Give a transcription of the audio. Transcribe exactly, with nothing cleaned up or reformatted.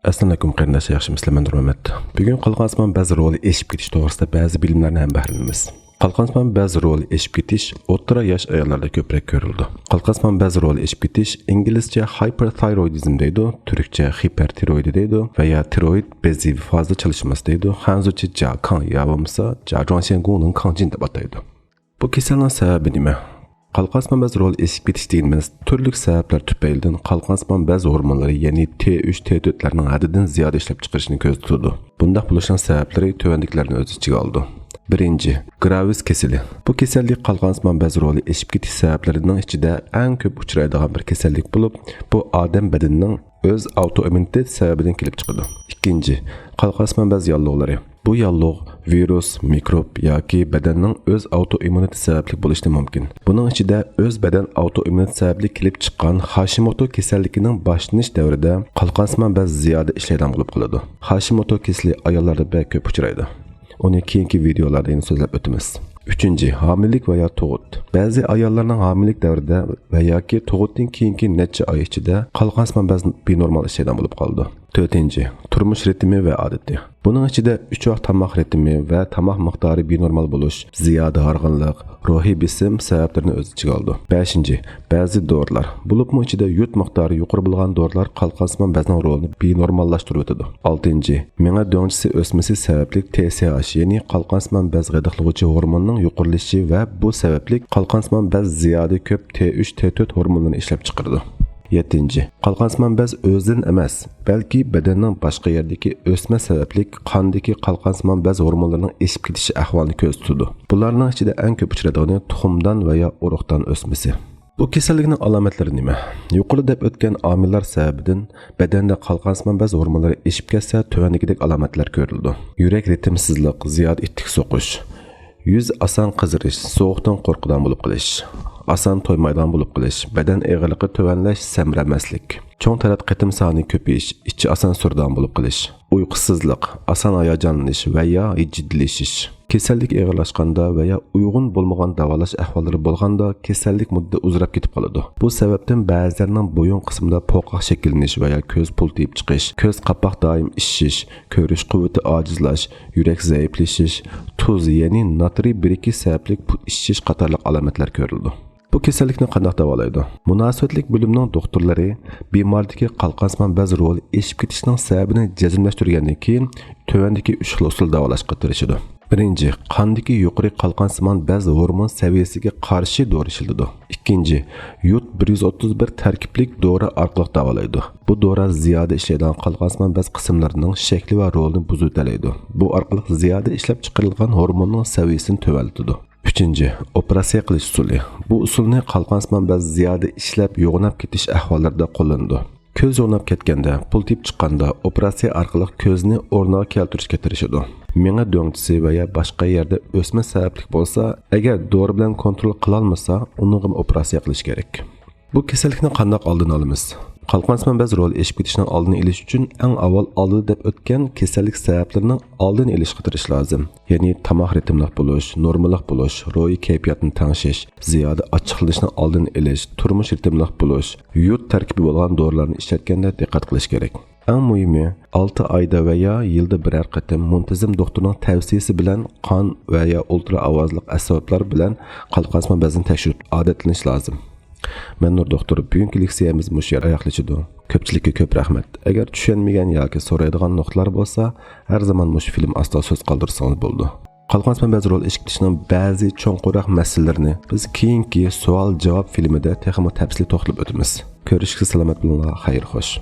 ئەسسالامۇئەلەيكۇم قېرىنداشلار، ياخشىمۇسىلەر؟ مەن نۇرمەمەت. بۈگۈن قالقانسىمان بەز رولى ئېشىپ كېتىش توغرىسىدا بەزى بىلىملەرنى ھەمبەھرىلىنىمىز. قالقانسىمان بەز رولى ئېشىپ كېتىش ئوتتۇرا ياش ئاياللاردا كۆپرەك كۆرۈلىدۇ. قالقانسىمان بەز رولى ئېشىپ كېتىش ئىنگلىزچە hyperthyroidism دەيدۇ، تۈركچە خىپەرتىرويدى دەيدۇ ۋە يا تىرويىد بېزى فازا چالىشمىسى دەيدۇ، خەنزۇچە جياكاڭ يا بولمىسا جياجۇاڭشيەنگۇڭنىڭ كاڭجىن دەپ ئاتايدۇ. بۇ كېسەلنىڭ سەۋەبى نېمە؟ قالقانسىمان بەز رولى ئېشىپ كېتىش دېگىنىمىز تۈرلۈك سەۋەبلەر تۈپەيلىدىن قالقانسىمان بەز ھورمونلىرى، يەنى تې ئۈچ، تې تۆتلەرنىڭ ھەددىدىن زىيادە ئىشلەپچىقىرىشىنى كۆزىتىدۇ. بۇنداق بولۇشنىڭ سەۋەبلىرى تۆۋەندىكىلەرنى ئۆز ئىچىگە ئالىدۇ. بىرىنچى، گرېۋس كېسىلى. بۇ كېسەللىك قالقانسىمان بەز رولى ئېشىپ كېتىش سەۋەبلىرىنىڭ ئىچىدە ئەڭ كۆپ ئۇچرايدىغان بىر كېسەللىك بولۇپ، بۇ ئادەم بەدىنىنىڭ ئۆز ئاۋتوئىممۇنىتېت سەۋەبىدىن كېلىپ چىقىدۇ. ئىككىنچى، قالقانسىمان بەز ياللۇغلىرى. بۇ ياللۇغ ۋىرۇس، مىكروب ياكى بەدەننىڭ ئۆز ئاۋتوئىممۇنىتېتى سەۋەبلىك بولۇشى مۇمكىن. بۇنىڭ ئىچىدە ئۆز بەدەن ئاۋتوئىممۇنىتېتى سەۋەبلىك كېلىپ چىققان خاشىموتو كېسەللىكىنىڭ باشلىنىش دەۋرىدە قالقانسىمان بەز زىيادە ئىشلەيدىغان بولۇپ قالىدۇ. خاشىموتو كېسىلى ئاياللاردا بەك كۆپ ئۇچرايدۇ. ئۇنى كېيىنكى ۋىدېئولاردا يەنە سۆزلەپ ئۆتىمىز. ئۈچىنچى، ھامىلىلىك ۋە يا تۇغۇت. بەزى ئاياللارنىڭ ھامىلىلىك دەۋرىدە ۋە ياكى تۇغۇتتىن كېيىنكى نەچچە ئاي ئىچىدە قالقانسىمان بەز بىنورمال ئىشلەيدىغان بولۇپ قالىدۇ. تۆتىنچى، تۇرمۇش رىتىمى ۋە ئادىتى. بۇنىڭ ئىچىدە ئۈچ ۋاق تاماق رىتىمى ۋە تاماق مىقدارى بىنورمال بولۇش، زىيادە ھارغىنلىق، روھىي بېسىم سەۋەبلىرىنى ئۆز ئىچىگە ئالىدۇ. بەشىنچى، بەزى دورىلار، بولۇپمۇ ئىچىدە يود مىقدارى يۇقىرى بولغان دورىلار قالقانسىمان بەزنىڭ رولىنى بىنورماللاشتۇرۇۋېتىدۇ. ئالتىنچى، مېڭە دۆڭچىسى ئۆسمىسى سەۋەبلىك تې سې ئاچ، يەنى قالقانسىمان بەز غىدىقلىغۇچى ھورموننىڭ يۇقىرىلىشى ۋە بۇ سەۋەبلىك قالقانسىمان بەز زىيادە كۆپ تې ئۈچ، تې تۆت ھورمونلىرىنى ئىشلەپچىقىرىدۇ. يەتتىنچى، قالقانسىمان بەز ئۆزىدىن ئەمەس، بەلكى بەدەننىڭ باشقا يەردىكى ئۆسمە سەۋەبلىك قاندىكى قالقانسىمان بەز ھورمونلىرىنىڭ ئېشىپ كېتىشى ئەھۋالىنى كۆزىتىدۇ. بۇلارنىڭ ئىچىدە ئەڭ كۆپ ئۇچرايدىغىنى تۇخۇمدان ۋە يا ئۇرۇقدان ئۆسمىسى. بۇ كېسەللىكنىڭ ئالامەتلىرى نېمە؟ يۇقىرىدا دەپ ئۆتكەن ئامىللار سەۋەبىدىن بەدەندە قالقانسىمان بەز ھورمونلىرى ئېشىپ كەتسە، تۆۋەندىكىدەك ئالامەتلەر كۆرۈلىدۇ. يۈرەك رىتىمسىزلىق، زىيادە ئىتتىك سوقۇش، يۈز ئاسان قىزىرىش، سوغۇقتىن قورقىدىغان بولۇپ قېلىش، ئاسان تويمايدىغان بولۇپ قېلىش، بەدەن ئېغىرلىقى تۆۋەنلەش، سەمرەمەسلىك، چوڭ تەرەت قېتىم سانى كۆپىيىش، ئىچى ئاسان سۈرىدىغان بولۇپ قېلىش، ئۇيقۇسىزلىق، ئاسان ھاياجانلىنىش ۋە يا جىددىيلىشىش. كېسەللىك ئېغىرلاشقاندا ۋە يا ئۇيغۇن بولمىغان داۋالاش ئەھۋاللىرى بولغاندا كېسەللىك مۇددىتى ئۇزىراپ كېتىپ قالىدۇ. بۇ سەۋەبتىن بەزىلەرنىڭ بويۇن قىسمىدا پوقاق شەكىللىنىش ۋە يا كۆز پۇلتىيىپ چىقىش، كۆز قاپاق دائىم ئىششىش، كۆرۈش قۇۋۋىتى ئاجىزلاش، يۈرەك زەئىپلىشىش، تۇز، يەنى ناترىي بىرىكى سەۋەبلىك پۇت ئىششىش قاتارلىق ئالامەتلەر كۆرۈلىدۇ. بۇ كېسەللىكنى قانداق داۋالايدۇ؟ مۇناسىۋەتلىك بۆلۈمنىڭ دوختۇرلىرى بىماردىكى قالقانسىمان بەز رولى ئېشىپ كېتىشنىڭ سەۋەبىنى جەزملەشتۈرگەندىن كېيىن، تۆۋەندىكى ئۈچ خىل ئۇسۇل داۋالاشقا تىرىشىدۇ. بىرىنچى، قاندىكى يۇقىرى قالقانسىمان بەز ھورمون سەۋىيەسىگە قارشى دورا ئىشلىتىدۇ. ئىككىنچى، يود بىر يۈز ئوتتۇز بىر تەركىبلىك دورا ئارقىلىق داۋالايدۇ. بۇ دورا زىيادە ئىشلەيدىغان قالقانسىمان بەز قىسىملىرىنىڭ شەكلى ۋە رولىنى بۇزۇۋېتەلەيدۇ. بۇ ئارقىلىق زىيادە ئىشلەپچىقىرىلغان ھورموننىڭ سەۋىيەسىنى تۆۋەنلىتىدۇ. ئۈچىنچى، ئوپېراتسىيە قىلىش ئۇسۇلى. بۇ ئۇسۇلنى قالقانسىمان بەز زىيادە ئىشلەپ يوغىناپ كېتىش ئەھۋاللىرىدا قوللىنىدۇ. كۆز يوغىناپ كەتكەندە، پۇلتىيىپ چىققاندا ئوپېراتسىيە ئارقىلىق كۆزنى ئورنىغا كەلتۈرۈشكە تىرىشىدۇ. مېڭە دۆڭچىسى ۋە يا باشقا يەردە ئۆسمە سەۋەبلىك بولسا، ئەگەر دورا بىلەن كونترول قىلالمىسا، ئۇنىڭغىمۇ ئوپېراتسىيە قىلىش كېرەك. بۇ كېسەللىكنى قانداق ئالدىنى ئالىمىز؟ قالقانسىمان بەز رولى ئېشىپ كېتىشنىڭ ئالدىنى ئېلىش ئۈچۈن ئەڭ ئاۋۋال ئالدىدا دەپ ئۆتكەن كېسەللىك سەۋەبلىرىنىڭ ئالدىنى ئېلىشقا تىرىشىش لازىم. يەنى تاماق رىتىملىق بولۇش، نورماللىق بولۇش، روھىي كەيپىياتنى تەڭشەش، زىيادە ئاچچىقلىنىشنىڭ ئالدىنى ئېلىش، تۇرمۇش رىتىملىق بولۇش، يود تەركىبى بولغان دورىلارنى ئىشلەتكەندە دىققەت قىلىش كېرەك. ئەڭ مۇھىمى، ئالتە ئايدا ۋە يا يىلدا بىرەر قېتىم مۇنتىزىم دوختۇرنىڭ تەۋسىيىسى بىلەن قان ۋە يا ئۇلترا ئاۋازلىق ئەسۋابلار بىلەن قالقانسىمان بەزنى تەكشۈرۈپ ئادەتلىنىش لازىم. مەن نۇر دوختۇر، بۈگۈنكى لېكسىيەمىز مۇشۇ يەردە ئاياغلىشىدۇ. كۆپچىلىككە كۆپ رەھمەت. ئەگەر چۈشەنمىگەن ياكى سورايدىغان نۇقتىلار بولسا، ھەر زامان مۇشۇ فىلىم ئاستىغا سۆز قالدۇرسىڭىز بولىدۇ. قالقانسىمان بەز رولى ئېشىپ كېتىشنىڭ بەزى چوڭقۇرراق مەسىلىلىرىنى بىز كېيىنكى سوئال-جاۋاب فىلىمىدە تېخىمۇ تەپسىلىي توختىلىپ ئۆتىمىز. كۆرۈشكىچە سالامەت بولۇڭلار، خەير خوش.